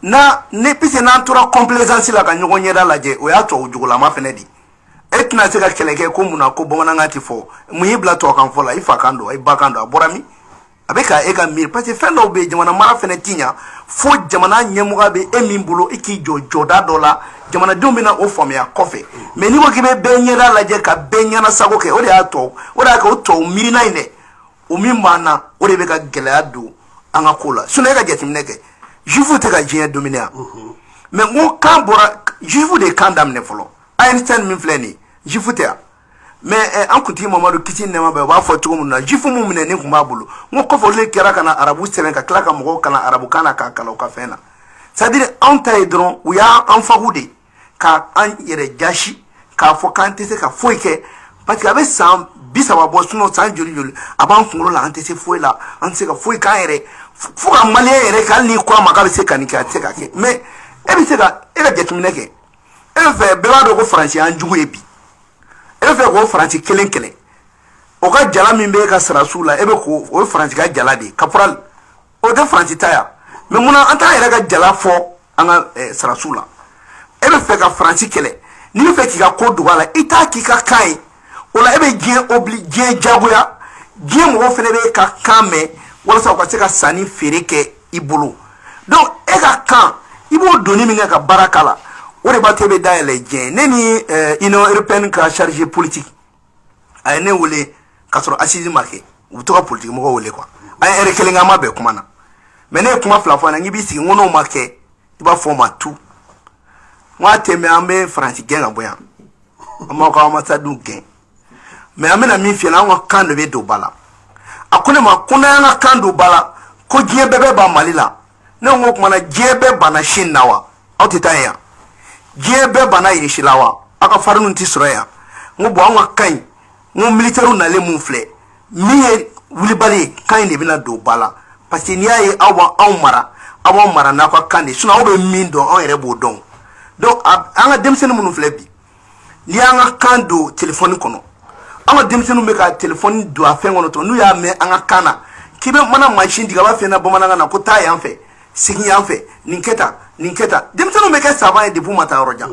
Na ne, puisque n'an tora complaisance la ka ɲɔgɔn ɲɛda lajɛ, o y'a tubabu jugulama fɛnɛ di. E tɛna se ka kɛlɛ kɛ ko mun na ko bamanankan tɛ fɔ. Mun y'i bila tubabukan fɔ la? I fa kan don, i ba kan don, a bɔra min? A bɛ ka e ka miiri, parce que fɛn dɔw bɛ yen, jamana mara fɛnɛ ti ɲa fo jamana ɲɛmɔgɔ bɛ e min bolo, i k'i jɔ jɔda dɔ la, jamanadenw bɛna o faamuya kɔfɛ. Mais n'i ko k'i bɛ bɛɛ ɲɛda lajɛ ka bɛɛ ɲɛna sago kɛ, o de y'a tɔ, o de y'a kɛ o tɔw miirina in dɛ, o min b'an na, o de bɛ ka gɛlɛya don an ka ko la. Sinon e ka jateminɛ kɛ, juifu tɛ ka diɲɛ dominer yan. Mais n ko kan bɔra, juifu de ye kan daminɛ fɔlɔ. Einstein min filɛ nin ye, juifu tɛ yan. Mais an kuntigi Mamadu, kisi nɛma bɛ, u b'a fɔ cogo min na, juifu mun minɛ ni tun b'a bolo, n ko kɔfɛ olu de kɛra ka na arabu sɛbɛn, ka tila ka mɔgɔw kalan arabukan na, k'a kalan u ka fɛn na. C'est à dire, anw ta ye dɔrɔn, u y'an fagu de ka an yɛrɛ jasi k'a fɔ k'an tɛ se ka foyi kɛ, parce que a bɛ san 30 bɔ, sinon san joli joli a b'an kunkolo la, an tɛ se foyi la, an tɛ se ka foyi k'an yɛrɛ, fo ka maliyɛn yɛrɛ kɛ. Hali n'i ko a ma k'a bɛ se ka nin kɛ, a tɛ se ka kɛ. Mais e bɛ se ka e ka jateminɛ kɛ, e bɛ fɛ, bɛɛ b'a dɔn ko Faransi y'an jugu ye bi. E bɛ fɛ k'o Faransi kelen kɛlɛ, o ka jala min bɛ e ka sarasiw la, e bɛ k'o, o ye Faransi ka jala de ye, caporal, o tɛ Faransi ta yan. Mais munna an t'an yɛrɛ ka jala fɔ an ka sarasiw la? E bɛ fɛ ka Faransi kɛlɛ, n'i bɛ fɛ k'i ka ko dogo a la, i t'a k'i ka kan ye. O la e bɛ diɲɛ obli, diɲɛ jagoya, diɲɛ mɔgɔw fana bɛ ka kan mɛn walasa u ka se ka sanni feere kɛ i bolo. Donc e ka kan, i b'o doni min kɛ ka baara k'a la, o de b'a to e bɛ dayɛlɛ diɲɛ. Ne ni Union européenne ka chargé politique, a ye ne wele k'a sɔrɔ assise ma kɛ. U bɛ to ka politique mɔgɔw wele quoi. An ye heure kelen kɛ, an ma bɛn kuma na. Mais ne ye kuma fila fɔ a ɲɛna: n k'i b'i sigi, n ko n'o ma kɛ, i b'a fɔ o ma tu, n ko a tɛ mɛn, an bɛ Faransi gɛn ka bɔ yan, an b'aw ka ambassade gɛn. Mais an bɛna min f'i ɲɛna, an ka kan de bɛ don ba la. A ko ne ma ko n'an y'an ka kan don ba la, ko diɲɛ bɛɛ bɛ ban Mali la. Ne ko o tuma na, diɲɛ bɛɛ banna Chine na wa? Aw tɛ taa yen yan? Diɲɛ bɛɛ banna Irisi la wa? Aw ka fariniw tɛ sɔrɔ yan? N ko bon, an ka kan ɲi. N ko militaires nalen mun filɛ, min ye wulibali ye, kan in de bɛna don ba la, parce que n'i y'a ye aw b'anw mara, aw b'anw mara n'aw ka kan de, sinon aw bɛ min dɔn, anw yɛrɛ b'o dɔn. Donc an ka denmisɛnnin minnu filɛ bi, n'i y'an ka kan don telefɔni kɔnɔ, an ka denmisɛnninw bɛ ka telefɔni don a fɛn kɔnɔ tɔ, n'u y'a mɛn an ka kan na k'i bɛ mana mansin tigɛ, a b'a f'i ɲɛna bamanankan na ko taa yan fɛ, segin yan fɛ, nin kɛ tan, nin kɛ tan. Denmisɛnninw bɛ kɛ savant ye depuis u ma taa yɔrɔ jan.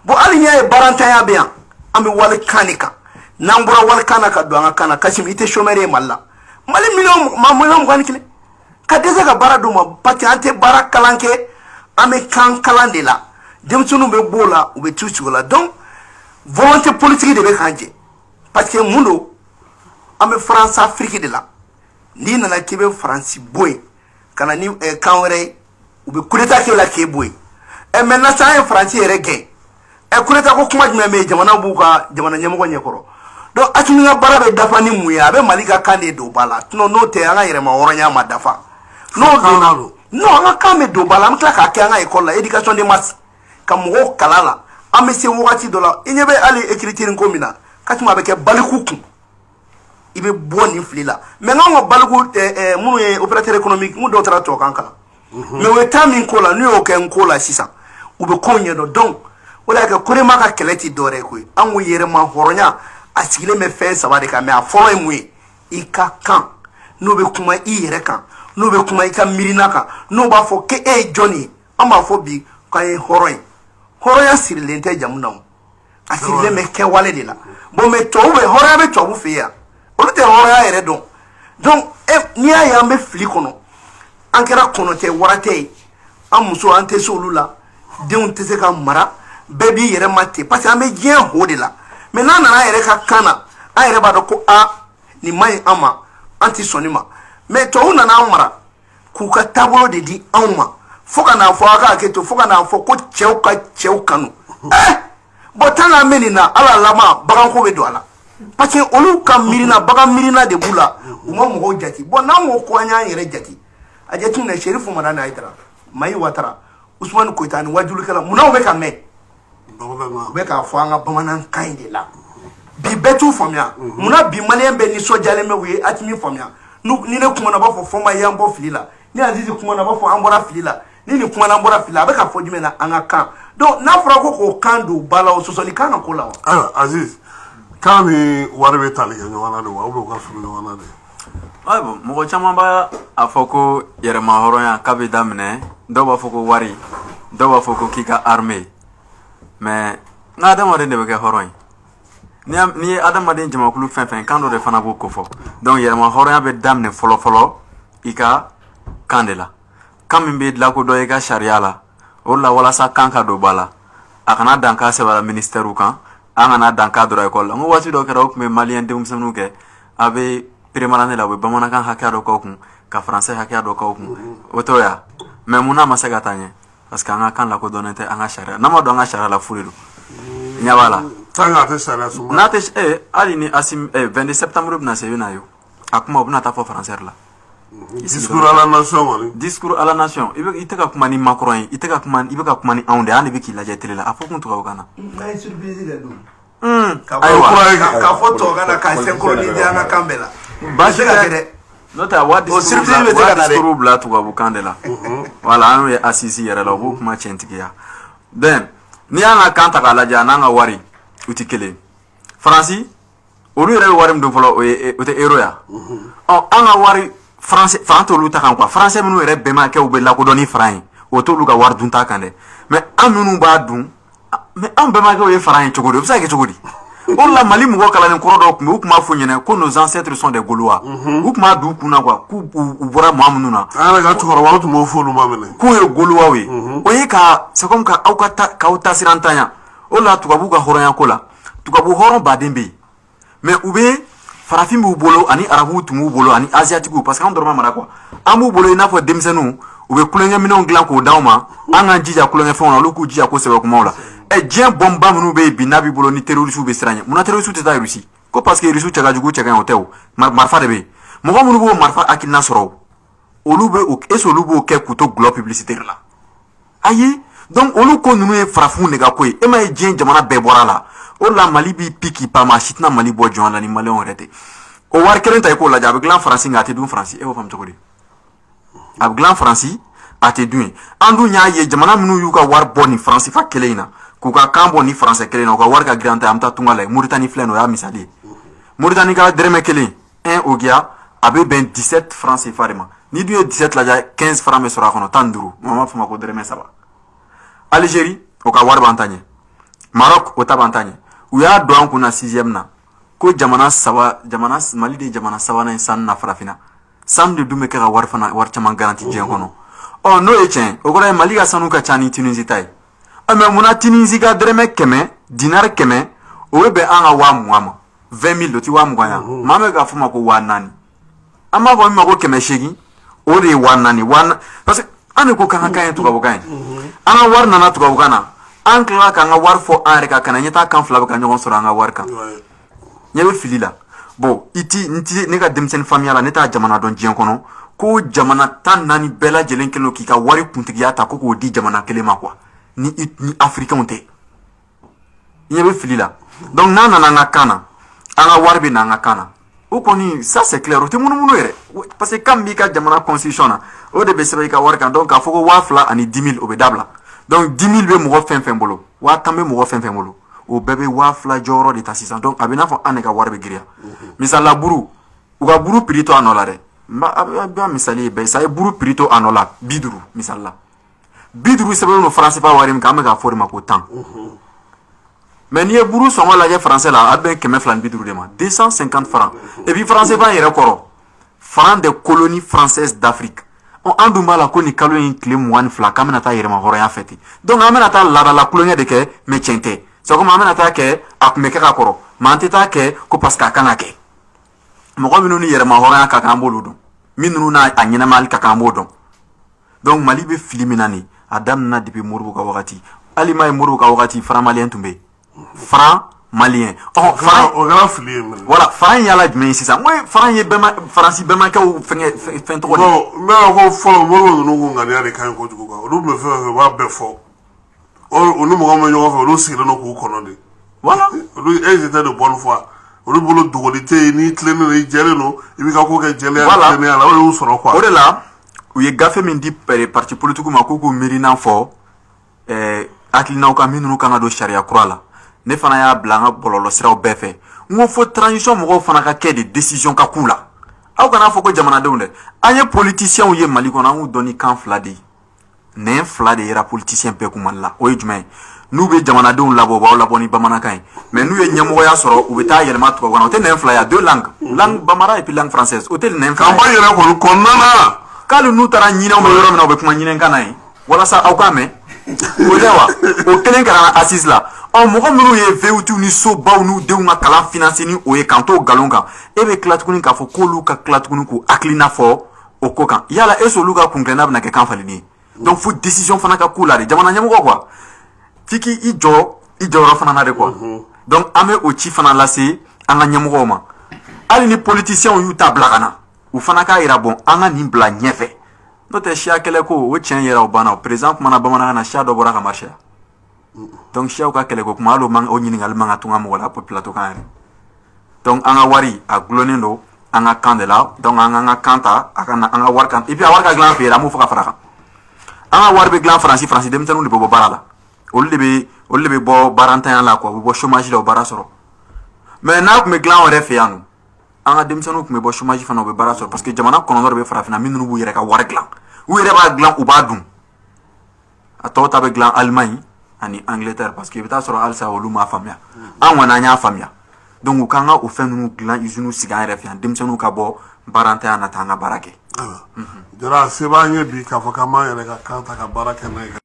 Bon, hali n'i y'a ye baarantanya bɛ yan, an bɛ wali kan de kan. N'an bɔra wali kan na ka don an ka kan na, Kassim, i tɛ chômeur ye Mali la. Mali miliyɔn ma, miliyɔn 21, ka dɛsɛ ka baara d'u ma, parce que an tɛ baara kalan kɛ, an bɛ kan kalan de la. Denmisɛnninw bɛ b'o la, u bɛ t'u sigi o la. Donc volonté politique de bɛ k'an jɛ, parce que mun don, an bɛ France Afrique de la. N'i nana k'i bɛ Faransi bɔ yen ka na ni kan wɛrɛ ye, u bɛ coup d'état k'e la k'e bɔ yen. Maintenant sisan, an ye Faransi yɛrɛ gɛn, coup d'état ko kuma jumɛn bɛ yen? Jamana b'u ka jamana ɲɛmɔgɔ ɲɛkɔrɔ. Donc Assimi ka baara bɛ dafa ni mun ye? A bɛ Mali ka kan de don ba la. Sinon n'o tɛ, an ka yɛrɛma hɔrɔnya ma dafa n'o donna. Non, an ka kan bɛ don ba la, an bɛ tila k'a kɛ an ka école la, éducation de masse, ka mɔgɔw kalan la. An bɛ se wagati dɔ la, i ɲɛ bɛ hali écriture ko min na, Kassim, a bɛ kɛ baliku kun, i bɛ bɔ nin fili la. Mais n'anw ka baliku minnu ye opérateur économique, mun dɔw taara tubabukan kalan, mais u ye temps min k'o la, n'u y'o kɛ n ko la sisan, u bɛ kow ɲɛdɔn. Donc o de y'a kɛ Korema ka kɛlɛ ti dɔwɛrɛ ye koyi. An ko yɛrɛma hɔrɔnya, a sigilen bɛ fɛn saba de kan. Mais a fɔlɔ ye mun ye? I ka kan, n'o bɛ kuma i yɛrɛ kan, n'o bɛ kuma i ka miirina kan, n'o b'a fɔ k'e ye jɔn ye. An b'a fɔ bi k'an ye hɔrɔn ye. Hɔrɔnya sirilen tɛ jamu na o, a sirilen bɛ kɛwale de la. Bon, mais tubabu bɛ hɔrɔnya bɛ tubabu fɛ yen yan, olu tɛ hɔrɔnya yɛrɛ dɔn. Donc e n'i y'a ye an bɛ fili kɔnɔ, an kɛra kɔnɔ tɛ, wara tɛ ye, an muso an tɛ se olu la, denw tɛ se ka mara, bɛɛ b'i yɛrɛ ma ten, parce que an bɛ diɲɛ ho de la. Mais n'an nana an yɛrɛ ka kan na, an yɛrɛ b'a dɔn ko a nin man ɲi an ma, an tɛ sɔn nin ma. Mais tubabu nana an mara k'u ka taabolo de di anw ma, fo ka n'a fɔ a ka hakɛ to, fo ka n'a fɔ ko cɛw ka cɛw kanu. Bon, tant qu'an bɛ nin na, ala laban baganko bɛ don a la, parce que olu ka miirina, bagan miirina de b'u la, u ma mɔgɔw jate. Bon, n'an ko ko an y'an yɛrɛ jate, a jateminɛ, Chérif Madani Haïdara, Mahi Ouattara, Ousmane Koyita ani wajulikɛla, munna u bɛ ka mɛn? U bɛ k'a fɔ an ka bamanankan in de la. Bi bɛɛ t'u faamuya. Munna bi maliyɛn bɛɛ nisɔndiyalen bɛ u ye Assimi faamuya? Ni ne kumana, u b'a fɔ Fɔnba y'an bɔ fili la. Ni Azizi kumana, u b'a fɔ an bɔra fili la. Ni nin kumana, an bɔra fili la. A bɛ ka fɔ jumɛn na? An ka kan. Donc n'a fɔra ko k'o kan don ba la, o sɔsɔli kan ka ko la wa? Ayiwa Aziz, kan ni wari bɛ tali kɛ ɲɔgɔn na de wa, ou bien u ka surun ɲɔgɔn na de? Ouais, bon, mɔgɔ caman b'a a fɔ ko yɛrɛma hɔrɔnya k'a bɛ daminɛ Dɔw b'a fɔ ko wari, dɔw b'a fɔ ko k'i ka armée. Mais n ka adamaden de bɛ kɛ hɔrɔn ye. N'i ye adamaden jamakulu fɛn fɛn, kan dɔ de fana b'o kofɔ. Donc yɛrɛma hɔrɔnya bɛ daminɛ fɔlɔ fɔlɔ i ka kan de la, kan min bɛ lakodɔn i ka sariya la. O de la, walasa kan ka don ba la, a kana dan k'a sɛbɛnna ministère kan, an kana dan k'a dɔrɔn école la. N ko waati dɔ kɛra, o tun bɛ maliyɛn denmisɛnninw kɛ, a bɛ première année la, u bɛ bamanankan hakɛya dɔ k'aw kun, ka français hakɛya dɔ k'aw kun. O t'o ya? Mais mun n'a ma se ka taa ɲɛ? Parce que an ka kan lakodɔnnen tɛ an ka sariya. N'an ma don an ka sariya la, fu de don. Ɲɛ b'a la. Tant que a tɛ sariya sunba. N'a tɛ hali ni Assimi 22 septembre bɛna se, i bɛna ye o a kuma, u bɛna taa fɔ français la. Discours à la nation kɔni. Discours à la nation, i bɛ, i tɛ ka kuma ni Macron ye, i tɛ ka kuma, i bɛ ka kuma ni anw de ye, an de bɛ k'i lajɛ télé la. A fɔ kun tubabukan na. N'a ye surprise kɛ dun. Ayiwa. K'a fɔ tubabukan na, k'a synchroniser an ka kan bɛɛ la. Baasi Se ka kɛ tɛ. dɛ. N'o tɛ, a wa O discours surprise bila bɛ se wa ka na dɛ. Discours bila tubabukan de la. Voilà, an y'o ye assise yɛrɛ la, u b'o kuma tiɲɛtigiya. Ben, n'i y'an ka kan ta k'a lajɛ, a n'an ka wari, u tɛ kelen ye. Faransi, olu yɛrɛ bɛ wari min don fɔlɔ, o ye, o tɛ euro ya? Ɔ, an ka wari français, franc t'olu ta kan quoi. Français minnu yɛrɛ bɛnbakɛw bɛ lakodɔn ni franc ye, o t'olu ka wari dunta kan dɛ. Mais an minnu b'a dun, mais an bɛnbakɛw ye franc ye cogo di? O bɛ se ka kɛ cogo di? O de la, Mali mɔgɔ kalannen kɔrɔ dɔw tun bɛ, u tun b'a fɔ ɲɛna ko nos ancêtres sont des Gaulois. U tun b'a don u kun na quoi, k'u u bɔra maa minnu na. An yɛrɛ ka cɛkɔrɔbaw tun b'o fɔ, olu ma minɛ. K'u ye Gaulois ye. O ye ka, c'est comme ka aw ka ta k'aw taasira ntanya. O de la, tubabuw ka hɔrɔnya ko la, tubabu hɔrɔn baden bɛ yen, mais u bɛ farafin b'u bolo, ani arabuw tun b'u bolo, ani asiatiques, parce que an dɔrɔn ma mara quoi. An b'u bolo i n'a fɔ denmisɛnninw. U bɛ kulonkɛminɛnw dilan k'o d'anw ma, an k'an jija kulonkɛfɛnw na, olu k'u jija ko sɛbɛ kumaw la. Ɛ, diɲɛ bɔnba minnu bɛ yen bi, n'a b'i bolo ni terroristes bɛ siran ɲɛ, munna terroristes tɛ taa Russie? Ko parce que Russie cɛ ka jugu, cɛ ka ɲi, o tɛ. O marifa de bɛ yen. Mɔgɔ minnu b'o marifa hakilina sɔrɔ, o olu bɛ o, est ce que olu b'o kɛ k'u to gulɔ publicité la? Ayi. Donc olu ko ninnu ye farafinw de ka ko ye. E ma ye, diɲɛ jamana bɛɛ bɔra a la. O de la, Mali b'i pi k'i pan, maa si tɛna Mali bɔ jɔn la ni maliyɛnw yɛrɛ tɛ. O wari kelen ta, i k'o lajɛ, a bɛ dilan Faransi, nka a tɛ dun Faransi. E b'o faamu cogo di? A bɛ dilan Faransi, a tɛ dun yen. An dun y'a ye, jamana minnu y'u ka wari bɔ nin franc CFA kelen in na, k'u ka kan bɔ ni faransɛ kelen na, u ka wari ka girin an ta ye. An bɛ taa tunga la yen. Moritani filɛ nin ye, o y'a misali ye. Moritani ka dɛrɛmɛ kelen, un ouguiya, a bɛ bɛn 17 francs CFA de ma. N'i dun ye 17 lajɛ, 15 francs bɛ sɔrɔ a kɔnɔ, 15. An b'a fɔ o ma ko dɛrɛmɛ saba. Algérie, o ka wari b'an ta ɲɛ. Maroc, o ta b'an ta ɲɛ. U y'a don an kunna sixième na ko jamana saba, jamana Mali de ye jamana sabanan ye sanu na farafinna. Sanu de dun bɛ kɛ ka wari fana, wari caman garanti diɲɛ kɔnɔ. Ɔ, n'o ye tiɲɛ, o kɔrɔ ye Mali ka sanu ka ca ni Tunisie ta ye. Ɔ, mais munna Tunisie ka dɛrɛmɛ 100, dinar 100, o bɛ bɛn an ka 20 000 ma? 20 000, o ti 20 000 ya? Maa min bɛ k'a fɔ ma ko 4000, an b'a fɔ min ma ko 800, o de ye 4000. Parce que an de ko k'an ka kan ye tubabukan ye, an ka wari nana tubabukan na, an tilala k'an ka wari fɔ an yɛrɛ kan, ka na ɲɛtaa kan fila bɛ ka ɲɔgɔn sɔrɔ an ka wari kan. Ɲɛ bɛ fili la. Bon, i ti n ti ne ka denmisɛnnin faamuya la, ne t'a jamana dɔn diɲɛ kɔnɔ ko jamana 14 bɛɛ lajɛlen kɛlen don k'i ka wari kuntigiya ta ko k'o di jamana kelen ma quoi, ni africain tɛ. Ɲɛ bɛ fili la. Donc n'a nana an ka kan na, an ka wari bɛ na an ka kan na, o kɔni, ça c'est clair, o tɛ munumunu yɛrɛ, parce que kan b'i ka jamana constitution na, o de bɛ sɛbɛn i ka wari kan. Donc k'a fɔ ko 2010 000, o bɛ dabila. Donc 10 000 bɛ mɔgɔ fɛn fɛn bolo, 10 000 bɛ mɔgɔ fɛn fɛn bolo, o bɛɛ bɛ 2000 jɔyɔrɔ de ta sisan. Donc a bɛ n'a fɔ an de ka wari bɛ girinya. Misali la, buru, u ka buru prix to a nɔ la dɛ. N b'a a b'a misali ye bɛɛ sa ye, buru prix to a nɔ la, 50. Misali la, 50 sɛbɛnnen don franc CFA wari min kan, an bɛ k'a fɔ o de ma ko 10. Mais n'i ye buru sɔngɔ lajɛ français la, a bɛ bɛn 250 de ma, 250 francs. Et puis franc CFA yɛrɛ kɔrɔ, franc des colonies françaises d'Afrique. Ɔ, an dun b'a la ko nin kalo in tile 22, k'an bɛna taa yɛrɛma hɔrɔnya fɛ ten. Donc an bɛna taa laadala kulonkɛ de kɛ, mais tiɲɛ tɛ. C'est comme an bɛna taa kɛ, a tun bɛ kɛ ka kɔrɔ, mais an tɛ taa kɛ ko parce que a kan ka kɛ. Mɔgɔ minnu ni yɛrɛma hɔrɔnya ka kan, an b'olu dɔn. Minnu n'a a ɲɛnɛmayali ka kan, an b'o dɔn. Donc Mali bɛ fili min na nin, a daminɛna depuis Modibo ka wagati. Hali ma ye, Modibo ka wagati, franc malien tun bɛ yen, franc malien. Ɔ, franc O kɛra fili ye mɛnɛ. Voilà, franc in y'ala jumɛn ye sisan? N ko franc ye bɛnba, Faransi bɛnbakɛw fɛngɛ, fɛn tɔgɔ de ye. Bon, n bɛ ko fɔlɔ, Modibo ninnu kun ŋaniya de ka ɲi kojugu quoi. Olu tun bɛ fɛn fɛn fɛ, u b'a bɛɛ fɔ. O ni mɔgɔ min bɛ ɲɔgɔn fɛ, olu sigilen don k'u kɔnɔ de. Olu, ils étaient de bonne foi. Olu bolo, dogoli tɛ yen. N'i tilennen don, i jɛlen don, i b'i ka ko kɛ jɛlenya ni tilennenya la. O de y'u sɔrɔ quoi. O de la, u ye gafe min di parti politique ma k'u k'u miirina fɔ, hakilinaw kan minnu kan ka don sariya kura la, ne fana y'a bila an ka bɔlɔlɔsiraw bɛɛ fɛ. N ko fo transition mɔgɔw fana ka kɛ de, décision ka k'u la. Aw kana fɔ ko jamanadenw dɛ. An ye politiciens ye Mali kɔnɔ, an y'u dɔn ni kan fila de ye. Nɛn fila de yera politicien bɛɛ kun Mali la. O ye jumɛn ye? N'u bɛ jamanadenw labɔ, u b'aw labɔ ni bamanankan ye, mais n'u ye ɲɛmɔgɔya sɔrɔ, u bɛ taa yɛlɛma tubabukan na. O tɛ nɛn fila ye? Deux langues, langue bambara et puis langue française, o tɛ nɛn fila ye? Campagne yɛrɛ kɔni kɔnɔna na. K'ale n'u taara ɲinɛw bɛ yɔrɔ min na, u bɛ kuma ɲinɛkan na yen walasa aw k'a mɛn. O tɛ wa? O kelen kɛra an assise la. Ɔ, mɔgɔ minnu ye VUT ni sobaw n'u denw ka kalan financer ni o ye, k'an t'o nkalon kan, e bɛ tila tuguni k'a fɔ k'olu ka tila tuguni k'u hakilina fɔ o ko kan. Yala est ce olu ka kunkilenna bɛna kɛ kan falenni ye? Donc fo décision fana ka k'u la de, jamana ɲɛmɔgɔ quoi, f'i k'i jɔ i jɔyɔrɔ fana na de quoi. Donc an bɛ o ci fana lase an ka ɲɛmɔgɔw ma. Hali ni politiciens y'u ta bila ka na, u fana k'a yira, bon, an ka nin bila ɲɛfɛ. N'o tɛ, siya kɛlɛ ko, o tiɲɛ yɛrɛ, o banna. O président kumana bamanankan na, siya dɔ bɔra ka marcher. Donc siyaw ka kɛlɛ ko kuma, hali o man, o ɲininkali man ka tun ka mɔgɔ la plateau kan yɛrɛ. Donc an ka wari a gulonnen don an ka kan de la. Donc an k'an ka kan ta, a ka na an ka wari kan, et puis a wari ka dilan an fɛ yen, an b'o fɔ ka fara kan. An ka wari bɛ dilan Faransi. Faransi denmisɛnninw de bɛ bɔ baara la, olu de bɛ bɔ baarantanya la quoi, u bɛ bɔ chômage la, u baara sɔrɔ. Mais n'a tun bɛ dilan an yɛrɛ fɛ yan nɔ, an ka denmisɛnninw tun bɛ bɔ chômage fana, u bɛ baara sɔrɔ, parce que jamana 9 de bɛ farafinna minnu b'u yɛrɛ ka wari dilan, u yɛrɛ b'a dilan, u b'a dun. A tɔw ta bɛ dilan Allemagne ani Angleterre, parce que i bɛ taa sɔrɔ halisa olu m'a faamuya. An kɔni, an y'a faamuya. Donc u k'an ka o fɛn ninnu dilan, usine sigi an yɛrɛ fɛ yan, denmisɛnninw ka bɔ baarantanya na taa an ka baara kɛ. Jara, se b'an ye bi k'a fɔ k'an b'an yɛrɛ ka kan ta ka baara kɛ n'a ye.